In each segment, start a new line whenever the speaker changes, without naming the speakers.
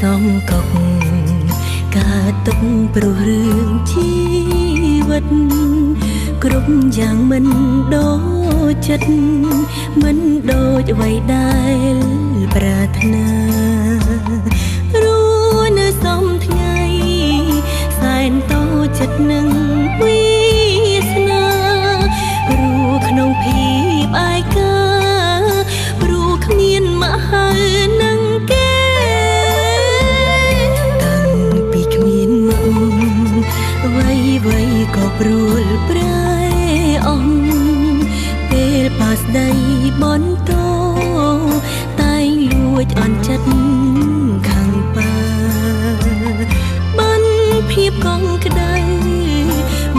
សំកុកកើតទុកព្រោះរឿងជីវិតគ្រប់យ៉ាងមិនដូចចិត្តមិនដូចអ្វីដែលប្រាថ្នារស់នៅសំថ្ងៃសែនតូចចិត្តនឹងវាសនារស់ក្នុងភាពឯកាព្រោះគ្មានមហានឹងគេតាំងពីគ្មានមកអ្វីអ្វីក៏ព្រួលប្រែអស់ពេលប៉ាស្ដីបន្តោតែងលួចអន់ចិត្តខាងប៉ាបានភាពកងក្ដៅ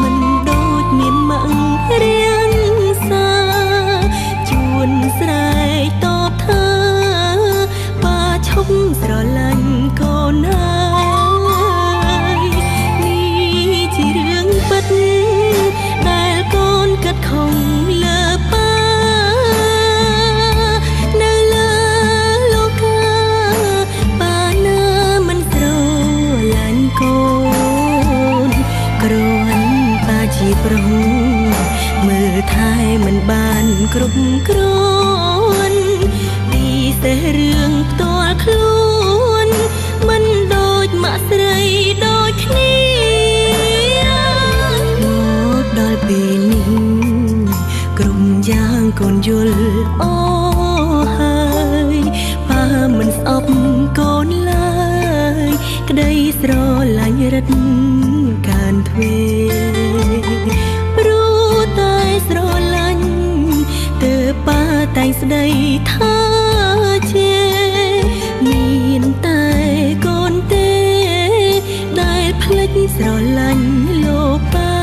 មិនដូចមានម៉ាំងរៀងសាជួនស្រែកតបថាប៉ាឈប់ស្រឡាញ់កូនហើយនេះជារឿងពិតដែលកូនគិតខំលើប៉ានៅលើលោកាប៉ាណាមិនស្រឡាញ់កូនគ្រាន់ប៉ាជាប្រុសមើលថែមិនបានគ្រប់គ្រាន់ពិសេសរឿងផ្ទាល់ខ្លួនមិនដូចម៉ាក់ស្រីដូចគ្នាមកដល់ពេលនេះគ្រប់យ៉ាងកូនយល់អូហើយប៉ាមិនស្អប់កូនឡើយក្តីស្រឡាញ់រិតកានទ្វេព្រោះតែស្រឡាញ់ទើបប៉ាតែងស្ដីថាជាមានតែកូនទេដែលភ្លេចស្រឡាញ់លោកប៉ា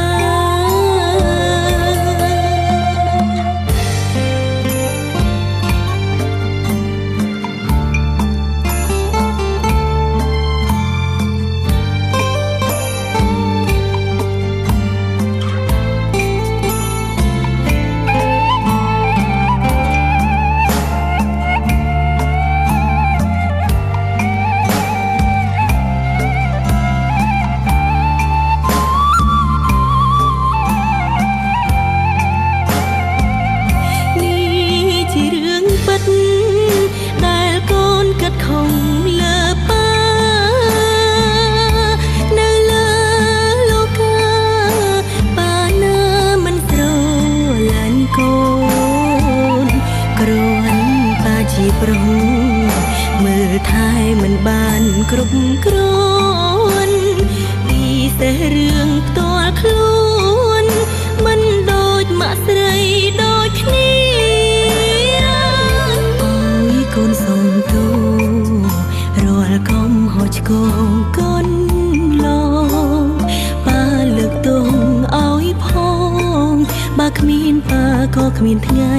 ដែលកូនគិតខំលើប៉ានៅលើលោកាប៉ាណាមិនស្រឡាញ់កូនគ្រាន់ប៉ាជាប្រុសមើលថែមិនបានគ្រប់គ្រាន់ពិសេសរឿងផ្ទាល់ខ្លួនមិនដូចម៉ាក់ស្រីដូចគ្នាកូនសុំទោរាល់កំហុសឆ្គងកូនឡងប៉ាលើកទងឲ្យផងបើគ្មានប៉ាក៏គ្មានថ្ងៃ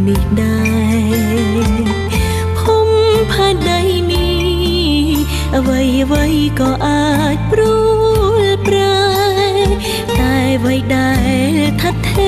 នេះដែរភូមិផែនដីនេះអ្វីអ្វីក៏អាចព្រួលប្រែតែអ្វីដែលថិតថេ